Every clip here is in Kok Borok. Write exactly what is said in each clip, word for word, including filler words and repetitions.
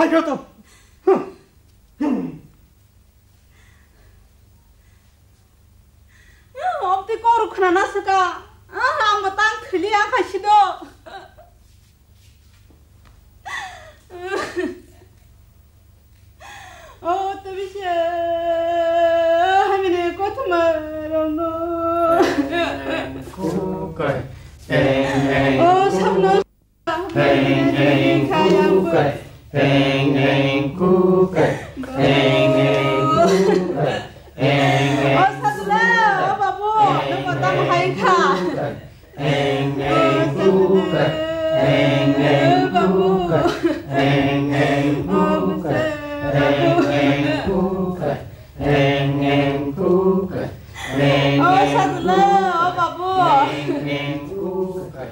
Hai kha to. Obti kok khna na saka. Ang bo tang thili ang khai sido. O tebise hamini kothoma rongno. Kukai. O sabno. Heng heng kukai, heng heng kukai, heng heng kukai, heng heng. O sajla, o babu, nung kotang hai kha. Heng heng kukai, heng heng kukai, heng heng kukai, heng heng kukai, heng heng kukai, heng heng kukai, heng heng kukai.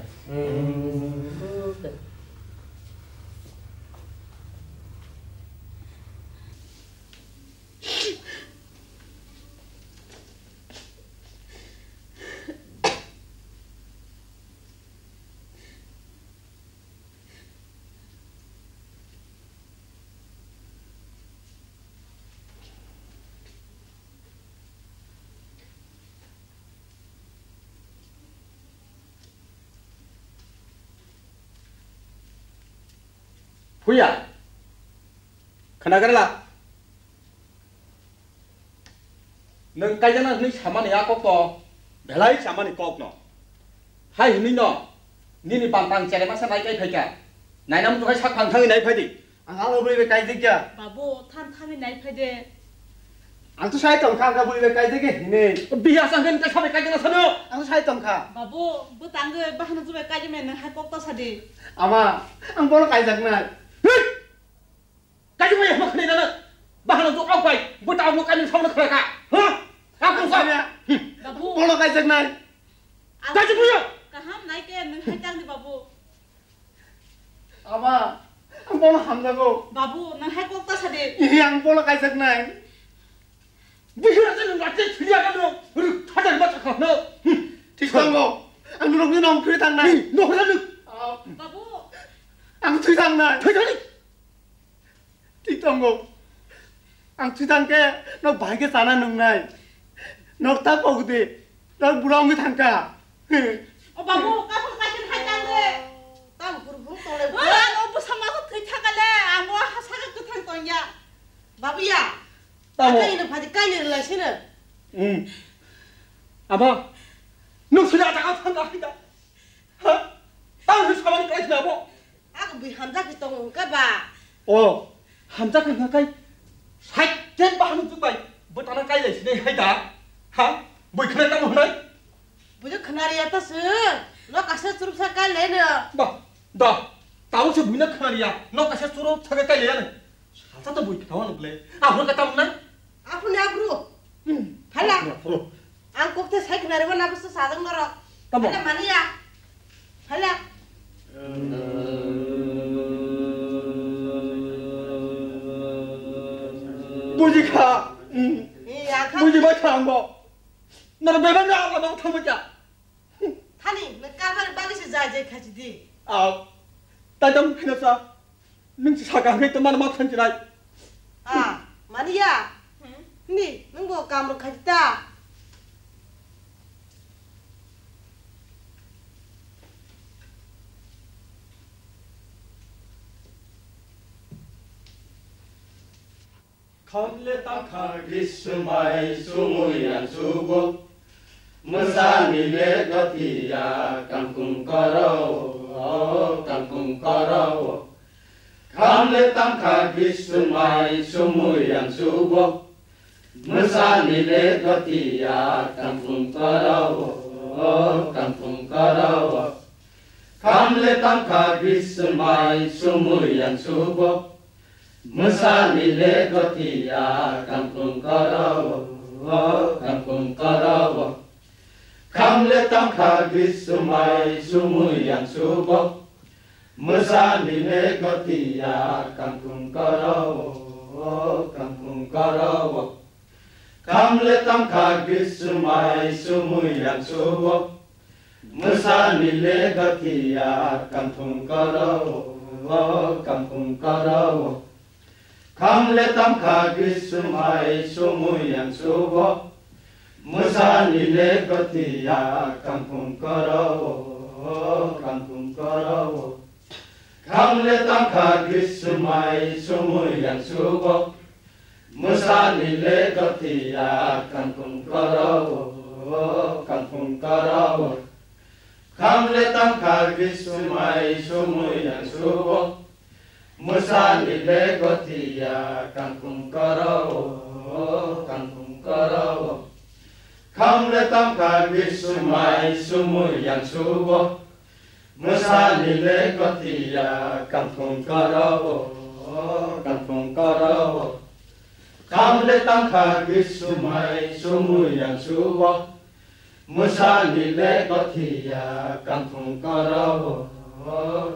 Huya. Khna gana la. Nwng kaijana hwnwi samani a kokno belai samani kokno. Hai hwnwi no nini bantang cherema sa nai kai phaikha. Nainam tu hai sak phang thangwi nai phaidi. Ang alo bwrwi bai kaijak ya. Babu, than thangwi nai phaide. Ang to sai tongkha, ang kha bwrwi bai kaijak ya hwnwi. Biya sang khe nte sabai kaijak na sano. Ang to sai tongkha. Babu, bwtangwi bahana jubai kaijak maya nwng hai kok ta sadi. Ama, ang bono kaijaknai. Hei! Kaijak maya ma khwnai nana. Bahana juk au bai, bwtang no kaijak samno khwlai kha. Ha? Aku sa. Babu. Bono kaijaknai. Kaijak maya. Kaham nai khe nwng hai tangdi babu. Ama, ang bono hamjago. Babu, nang hai kok ta sadi. Ihi, ang bono kaijaknai. Bihira se nwng lati thiliya ka nwng, ruk thadar ma sakha no. Thik tongo. Ang nwng ni nong thwi tangnai. Hi, no hora nwng. Babu. Ang thwi tangnai. Thwi thani. Thik tongo. Ang thwi tangkhe nok bahai khe chana nwngnai. Nok ta pogdi. Nok bura wngwi thangkha. O babu, kaphang paikhe hai tang de. Tamo phuru phuru tole. Ano bwsa ma thwi thangkha le, amo ha saka kwthang tongya. Babu ya. Tamo. Kaino phadi kaino rwlai sino. Hmm. Abo. Nwng sila jaga thangkha hai da. Ha? Tamo samani kai sila bo. Ako bui hamjak khe tongo hwnkha ba? O, hamjak khe hwnkha kai. Side tent bahano tuk bai. Bo tana kai lai sinai hai da. Ha? Bui khna tamo hwnai? Bui khna riya ta se. No kasa churup sa kai lai no. Ba, da. Tamo se bui na khna riya. No kasa churup sa kai lai no. Salsa to bui khna wano ble. Ahur ka tamo na? Aphuru ni aphuru. Hmm. Phala. Aphuru. Ang kok te sai khna rima na bwsa sajak norok. Tamo? Phala mani ya. Phala. Buji kha. Hmm. Iya kha. Buji bai kha ang bo. Nara bebak na ala bang thangba kya? Thani, na karbar bagi se jai jai khachi di. Aw. Tai tam khina sa. Nwng si saka hwnwi tongmani ma thansinai. Ah, mani ya? Hmm? Ni, nwng bo kaam rok khai ta? Khamle tangkha Grismai sumui ang subo. Mwsani le gothiya kangkung koro, kangkung koro. Khamle tangkha Grismai sumui ang subo. Mwsani le gothiya kangkung koro, kangkung koro. Khamle tangkha Grismai sumui ang subo. Mwsani le gothiya kangkung koro, kangkung koro. Khamle tangkha Grismai sumui ang subo. Mwsani le gothiya kangkung koro, kangkung koro. Khamle tangkha Grismai sumui ang subo. Mwsani le gothiya kangkung koro, kangkung koro. Kham le tangkha Grismai sumui yang subo. Mwsani le gothiya kangkhung koro, kangkhung koro. Kham le tangkha Grismai sumui yang subo. Mwsani le gothiya kangkhung koro, kangkhung koro. Kham le tangkha Grismai sumui yang subo. Mwsani le gothiya kangkhung koro, kangkhung koro. Kham le tangkha Grismai sumui yang subo. Mwsani le gothiya kangkhung koro, kangkhung koro. Kham le tangkha Grismai sumui yang subo. Mwsani le gothiya kangkhung koro,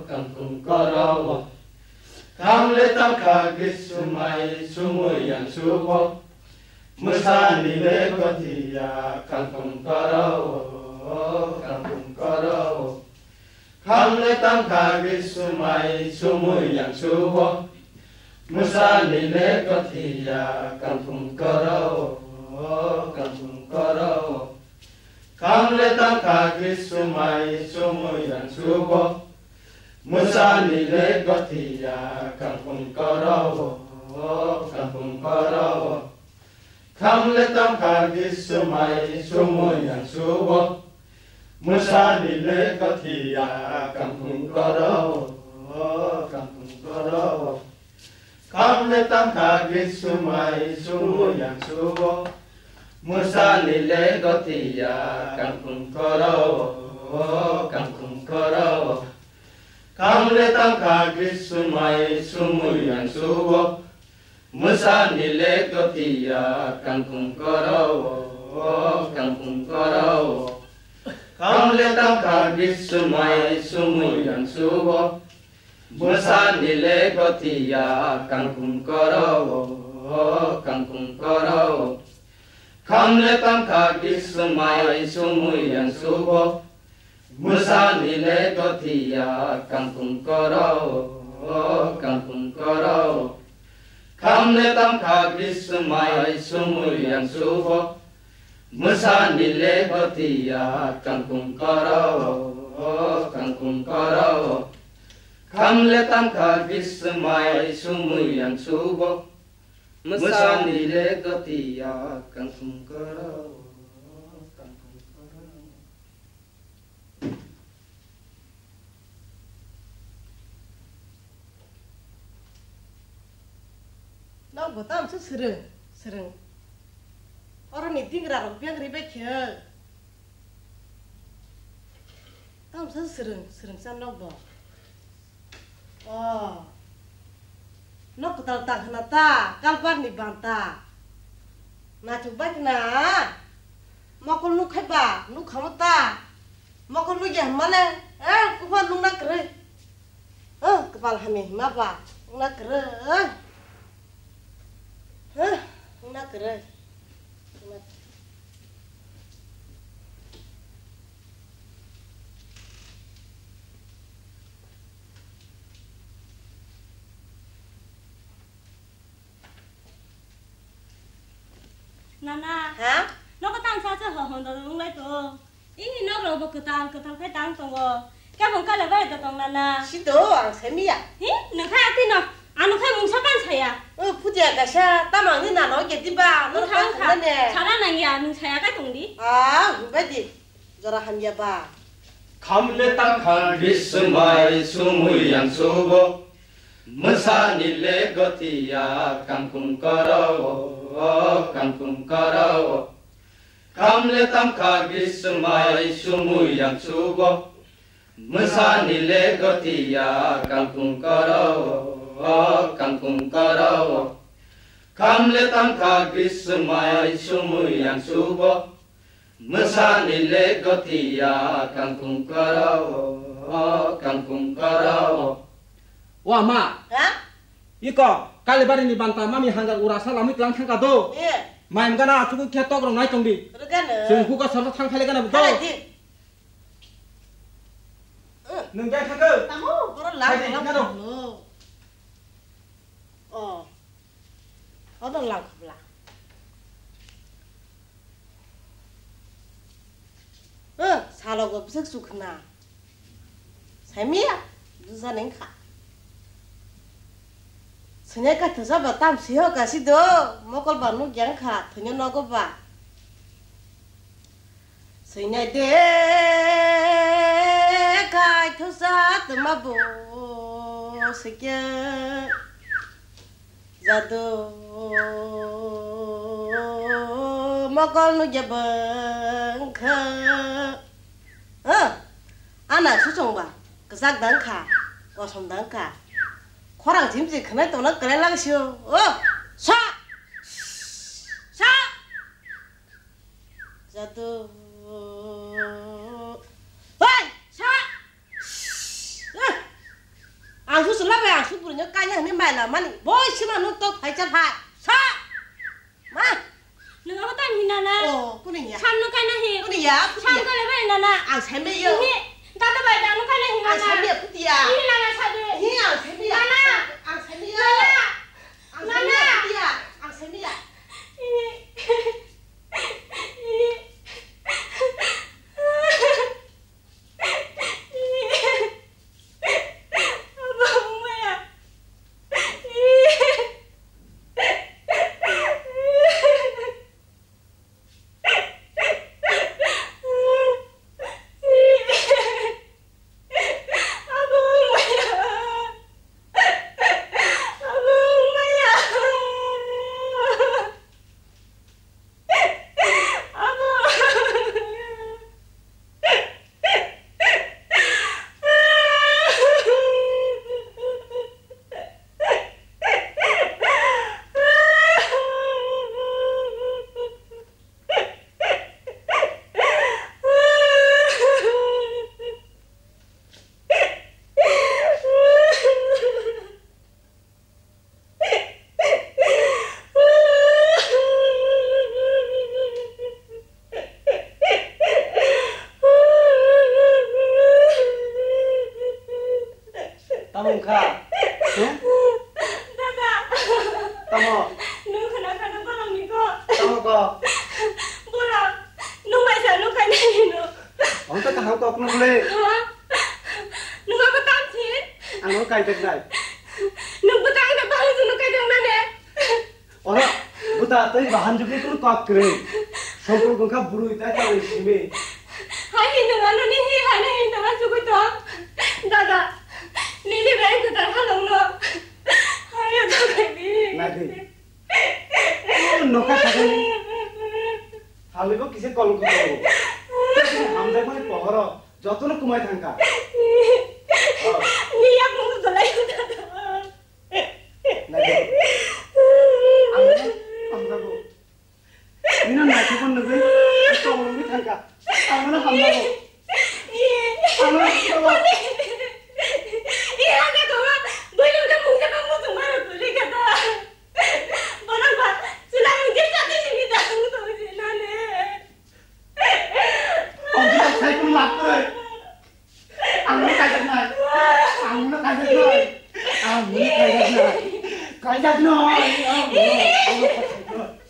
kangkhung koro. Kham le tangkha Grismai sumui yang subo. Mwsani le gothiya kangkhung koro, kangkhung koro. Kham le tangkha Grismai sumui yang subo. Mwsani le gothiya kangkhung koro, kangkhung koro. Kham le tangkha Grismai sumui yang subo. Mwsani le gothiya kangkhung koro, kangkhung koro. Kham le tangkha Grismai sumui yang subo. Mwsani le gothiya kangkhung koro, kangkhung koro. Kham le tangkha Grismai sumui yang subo. Mwsani le gothiya kangkhung koro, kangkhung koro. Kham le tangkha Grismai sumui yang subo. Mwsani le gothiya kangkhung koro, kangkhung koro. Kham le tangkha Grismai sumui yang subo. Mwsani le gothiya kangkhung koro, kangkhung koro. Kham le tangkha Grismai sumui yang subo. Mwsani le gothiya kangkhung koro, kangkhung koro. Kham le tangkha Grismai sumui yang subo. Mwsani le gothiya kangkhung koro, kangkhung koro. Kham le tangkha Grismai sumui yang subo. Mwsani le gothiya kangkhung koro, kangkhung koro. Nok bo tamsa swrwng, swrwng. Oro ni tingra rok beng ri bai khe. Tamsa swrwng, swrwng cha nok bo. O. Nok kwtal tang khna ta, kalbar ni banta. Naithok bai khna. Mokol nuk khai ba, nuk khamo ta. Mokol nuk ya hwnmale, eh, kuphar nungna kwrwi. Eh, kwpal hamya hima ba, nungna kwrwi. Eh, nungna kwrwi. Nana. Ha? Nogo tangsa se ho hondo wng lai to. Ini nok rok bo kwtal kwtal khai tang tongo. Kebo kale bai da tong nana. Sito ang sai miya. Hi? Nokha atino. Ano khai mungsa pan saya. O putia kaisa tamang ni nano ke diba. Nokha nokha. Sara nang ya nung saya kai tong di. Ah, hubadi. Jora hamya ba. Kham le tangkha Grismai sumui yang subo. Mwsani le gothiya kangkhung koro, kangkhung koro. Kham le tangkha Grismai sumui yang subo. Mwsani le gothiya kangkhung koro, kangkhung koro. Kham le tangkha Grismai sumui yang subo. Mwsani le gothiya kangkhung koro, kangkhung koro. O ama. Ha? Iko, Kalibari ni banta mami hangar ura salamwi tlang thangka do. Ye. Maim gana achugwi khe tok rok nai tong di. Rwgano. Chwng huka sarsa thang phai le gana do. Khalai di. Nwng jai thangkhe. Tamo, boro lang. Hai di, lang naro. Tamo. O. Odo lang khobla. Eh, salogo bwswk chukna. Saimiya, busa nengkha. Sanya ka thasa ba tam siho ka si do, mokol ba nuk yang kha, thanya nogo ba. Sanya de kai thasa tama bo sikya. Jadu mokol nugya bwngkha. Ah, ana susong ba, kwchak da wngkha, kosom da wngkha. Khorang chimchi khwnai tongna kwlai lang sio. Oh, sa! Sa! Jadu. Hoi, sa! Ah! Ang susu labai, ang supuri no kanya hini maila mani. Boi sima nuk tok phai cha phai. Sa! Ma! Nung abo tang hina na? Oh, kuni ya? Sam nuk kana hi? Kuni ya? Sam kale bai na na? Ang sai me yo. Hi, dada bai da nuk kana hi na? Ang sai me yo, putiya. Hi na na sa de. Hi, ang sai me yo. Na na. Ang sai me yo. Na na. Ang sai me yo, putiya. Ang sai me yo. Hi. Tamo wngkha? Hmm? Dada. Tamo? Nung khna khna borok ni ko. Tamo ko? Borok. Nung bai sa nung khainai hino. Ang ta kaham kok nung le. Ha? Nung abo tamsin? Ang nung kaijaknai. Nung bwtang da bahai nung kaijaknai ne? Oro, bwta tei bahan jukni kunu kok kwrwi. Songkul wngkha bwrwi tai tangwi simi. Hai hinwi ano ni hi hai na hinwi ma sugwi tong. Dada, nini bai kwtal halong no. Hai ya dada ni. Nai di. Noka thagani. Halibo kise kolong ko. Hamjakmani pohoro jotono kumai thangkha. Ni yak mung dolai dada. Naidi. Ang hamjago. Nino naithokma nugwi tongwi thangkha. Ang no hamjago. Ang no hamjago. Ang no sai kun lap koi. Ang no kaijaknai. Ang no kaijaknai. Ang no kaijaknai. Kaijaknai. Ang no, ang no kaijaknai.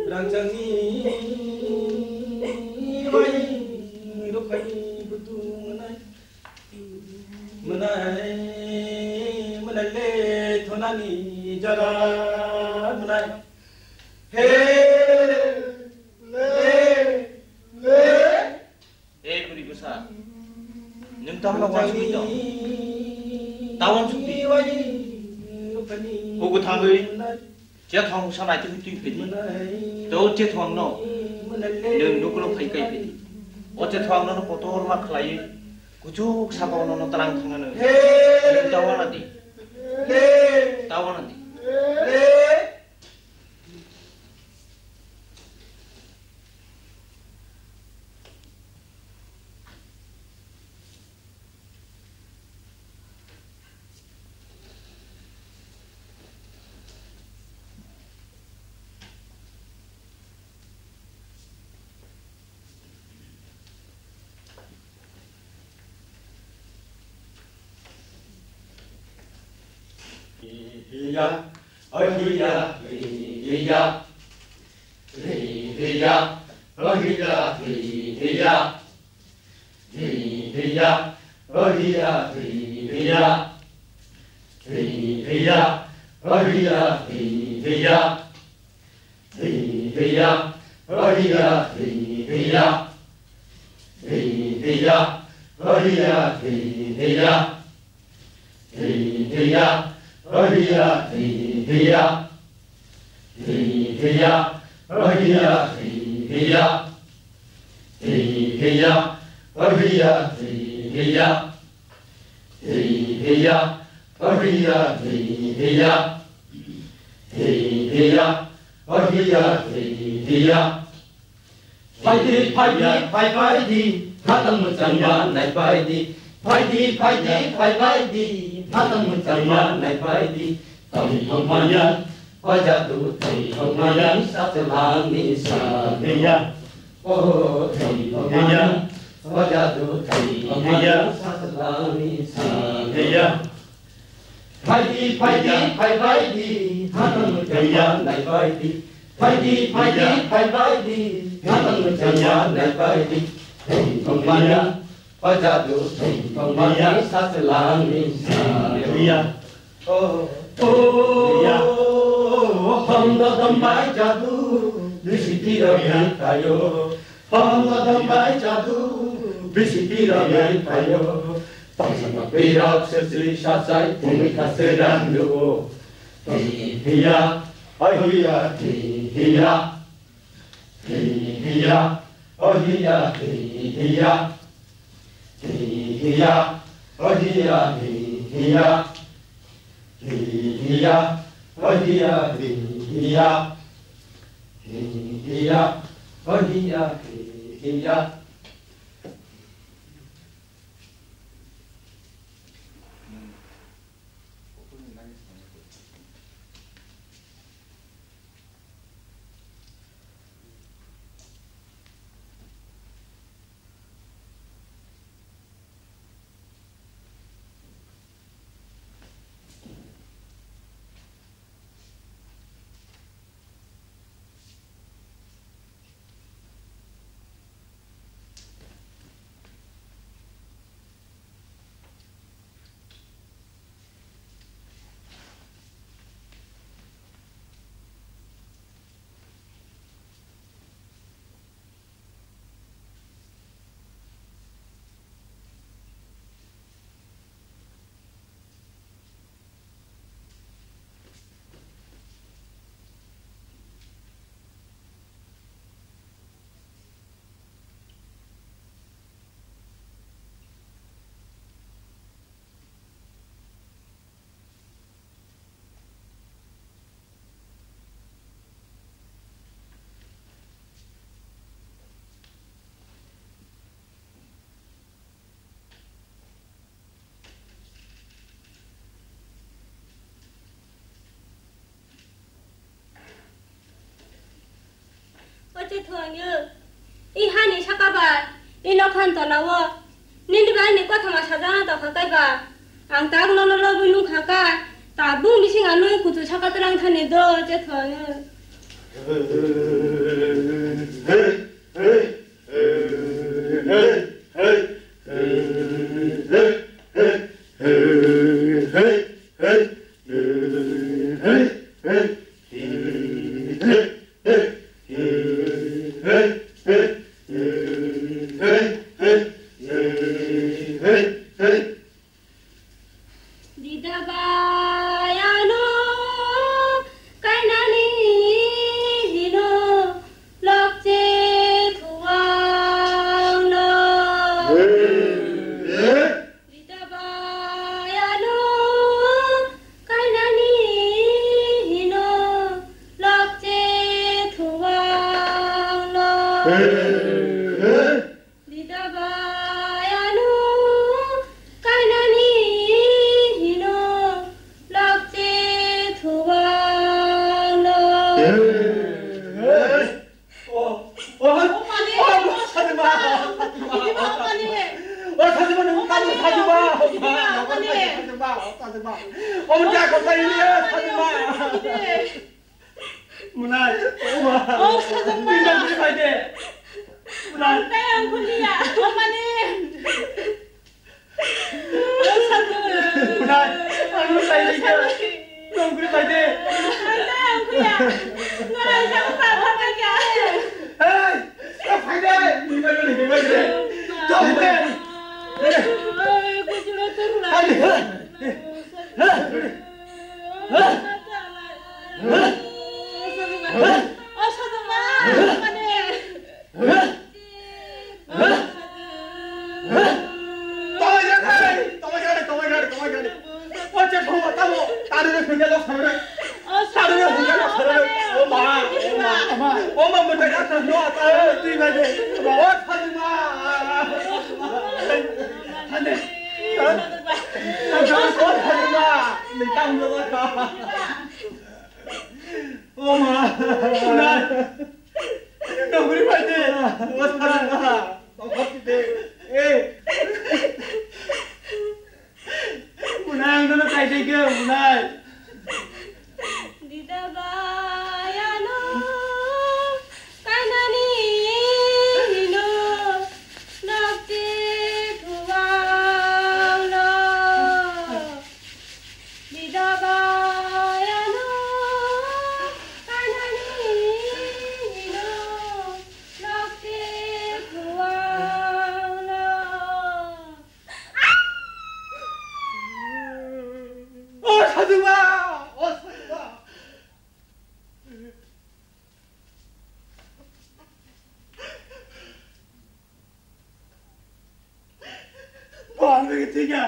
Rangchakni bai rwphai butung nai. Mwnai, mwnai le thonani jora mwnai. He, le, le. Ei bwrwi bwsa, nwng tamo uansugwi tong? Ta uansukdi. Hugo thangwi. Chethong sa nai twi twi pedi. To chethong no. Nwng nukulo phai kai pedi. O chethong no potol ma khlai. Kuchuk saka no no tarang thang no. Tawana di. Tawana di. Hiya, oh hiya, hiya, hiya, oh hiya, hiya. Hi hiya, oh hiya, hi hiya. Hi hiya, oh hiya, hi hiya. Hi hiya, oh hiya, hi hiya. Hi hiya, oh hiya, hi hiya. Hi hiya, oh hiya, hi hiya. Hi hiya, oh hiya, hi hiya. Hi hiya, oh hiya, hi hiya. Hi hiya, oh hiya, hi hiya. Hi hiya, oh hiya, hi hiya. Phaidi, phaidi, phai phaidi, phatang mwchangma nai phaidi. Phaidi, phaidi, phai phaidi, phatang mwchangma nai phaidi. Tongthokmani, o jadu tongthokmani, saselani sabiya. O tongthokmani, o jadu tongthokmani, saselani sabiya. Phaidi, phaidi, phai phaidi, phatang mwchangma nai phaidi. Phaidi, phaidi, phai phaidi, phatang mwchangma nai phaidi. Tongthokmani, o jadu tongthokmani, saselani sabiya. Oh, oh, hamda dambai jadu, bisi tiro yang kayo. Hamda dambai jadu, bisi tiro yang kayo. Tangsa ma pirak sesi sasai, pumi kasera nyo. Hi hiya, oh hiya, hi hiya. Hi hiya, oh hiya, hi hiya. Hi hiya, oh hiya, hi hiya. Hi hiya, oh hiya, hi hiya. Hi hiya, oh hiya, hi hiya. Oche thuangyo, i hani saka ba, i nokhan tola o, nini ba ani kothoma sajana tokha kai ba, ang tak nono lobwi nungkha ka, tabuk bising anui kuchu saka twlang thani do, oche thuangyo. Dida bai ano kainani Sajwkma, sajwkma, sajwkma. Omo ja ko sai ni, sajwkma. Munai, oma. O, sajwkma. Twi nang twi bai de. Munai. Ang tei ang kuliya, omani. O, sajwkma. Munai, ang twi bai de. Nang twi bai de. Ang tei ang kuliya. Nang ang tei ang kuliya. Hey, bai de. Twi bai de, twi bai de. Twi bai de. Bai de. Oma! Nai! Nokri pai de! Oma! Nokri de! Eh! Munai, ang nono khai de ke, munai! Dida bayano, kanani hino, nokti thuang no. Bidabaya no, kanani hino, lokti kuwang no. O Sajwkma! O Sajwkma! Bo ang bai khe thwikha.